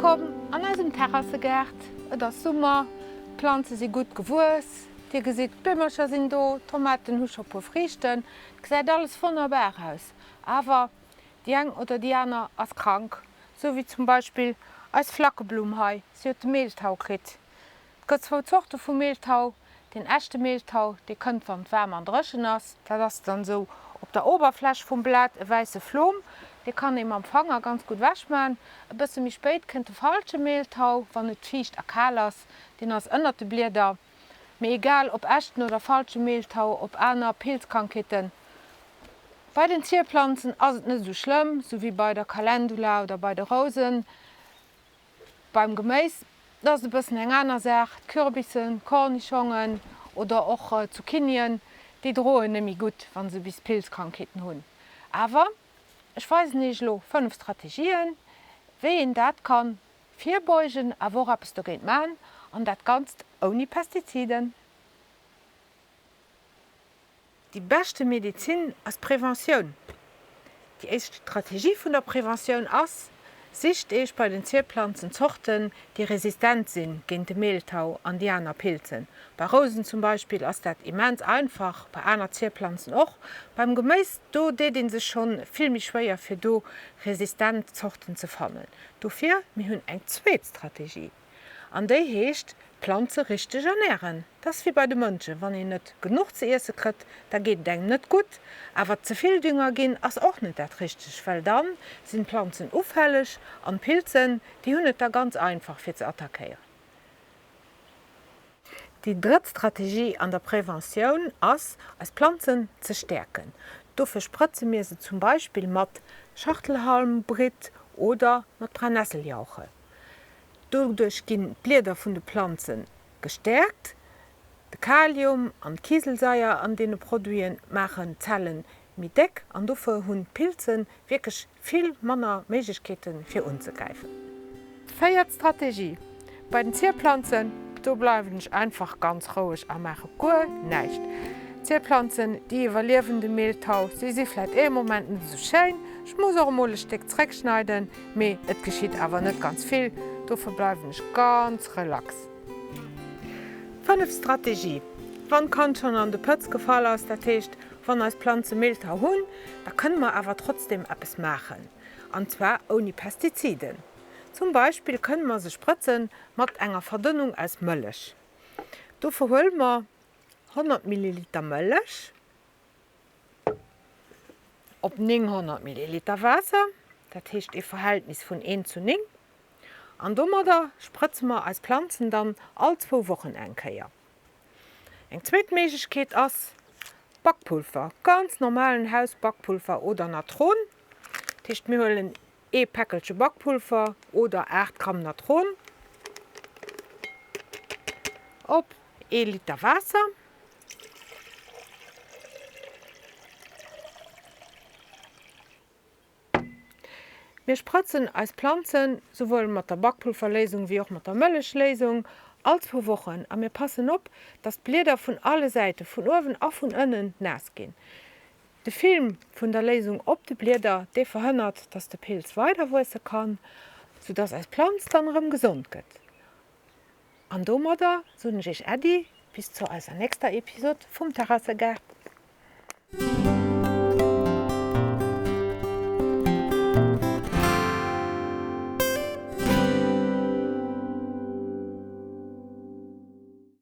Wëllkomm an eisem Terrassegaart. Et ass Summer, d'Planze si gutt gewuess. Dir gesitt, d'Beemercher sinn do, d'Tomaten hu scho puer Friichten. Et gesäit alles wonnerbar aus. Awer déi eng oder déi aner ass krank, sou wéi zum Beispill eis Flackeblumm hei. Si huet de Mehltau kritt. Et gëtt zwou Zorte vu Mehltau. Deen echte Mehltau, dee kënnt wann et waarm an dréchen ass. Dat ass dann esou op der Oberfläch vum Blat e wäisse Flom, dee kann ee mam Fanger ganz gutt ewechman. E bësse méi spéit kënnt de falsche Mehltau, wann et fiicht a kal ass. Deen ass ënnert de Blieder. Mee egal ob echten oder falsche Mehltau, op aner Pilzkrankheeten, bei den Zierplanzen ass et net esou schlëmm, sou wéi bei der Calendula oder bei de Rousen. Beim Geméis, dat ass e bëssen eng aner Saach. D'Kürbissen, d'Cornichongen oder och Zucchinien, déi droen net méi gutt, wa se bis Pilzkrankheeten hunn. Awer ech weisen iech elo 5 Strategien, wéi een dat ka virbeugen, awer och eppes dogéint man, an dat Ganzt ouni Pestiziden. Déi beschte Medezin ass d'Preventioun. Déi éischt Strategie vun der Preventioun ass, Sicht Iech bei den Zierplanzen Zorten, déi resistent si géint de Mehltau an déi aner Pilzen. Bei Rousen zum Beispill ass dat immens einfach, bei aner Zierplanzen och. Beim Geméis, do deet ee sech schonn vill méi schwéier fir do resistent Zorten ze fannen. Dofir, mir hunn eng zweet Strategie. An déi heescht, d'Planze richteg ernären. Dat ass wéi bei de Mënschen, wann een net genuch ze iesse kritt, da geet et engem net gutt. Awer ze vill Dünger ginn ass och net dat Richteg, well dann sinn d'Planzen ufälleg an d'Pilzen, déi hunn et da ganz einfach fir ze attackéieren. Déi drëtt Strategie an der Preventioun ass, eis Planzen ze stäerken. Dofir sprëtze mir se zum Beispill mat Schachtelhalmbritt oder mat Brennesseljauche. Doduerch ginn d'Blieder vun de Planze gestäerkt. De Kalium an d'Kiselsaier an deene Produite maachen d'Zelle méi déck an dofir hunn d'Pilze wierklech vill manner Méiglechkeete fir unzegräifen. Véiert Strategie, Bei den Zierplanzen, do bleiwen ech einfach ganz roueg a maache guer näischt. D'Zierplanzen, déi iwwerliewen de Mehltau, si si vläit ee Moment net esou schéin, ech muss och emol e Stéck zréckschneiden, Mee et geschitt awer net ganz vill, dofir bleiwen ech ganz relax. Fënneft Strategie, Wann d'Kand schonn an de Pëtz gefall ass, dat heescht wann eis Planze Mehltau hunn, da kënne mer awer trotzdeem eppes maachen, an zwar ouni Pestiziden. Zum Beispill kënne mer se sprëtze mat enger Verdënnung aus Mëllech. Dofir huele mer 100 Milliliter Mëllech, Op 900 Milliliter Waasser, dat heescht ee Verhältnis vun 1 zu 9. An domadder sprëtze mer eis Planzen dann all zwou Wochen eng Kéier. Eng zweet Méiglechkeet ass Bakpulver, ganz normalen Hausbakpulver oder Natron. Dat heescht mir huelen ee Päckelche Bakpulver oder 8 Gramm Natron op ee Liter Waasser. Mir sprëtzen eis Planzen souwuel mat der Bakpulverléisung wéi och mat der Mëllechléisung all zwou Wochen a mir passen op, dass d'Blieder vun alle Säite, vun uewen a vun ënnen, naass ginn. De Film vun der Léisung op de Blieder, dee verhënnert, dass de Pilz weider wuesse kann, soudass eis Planz dann erëm gesond gëtt. An domadder soen ech iech Äddi bis zu eiser nächster Episode vum Terrassegaart.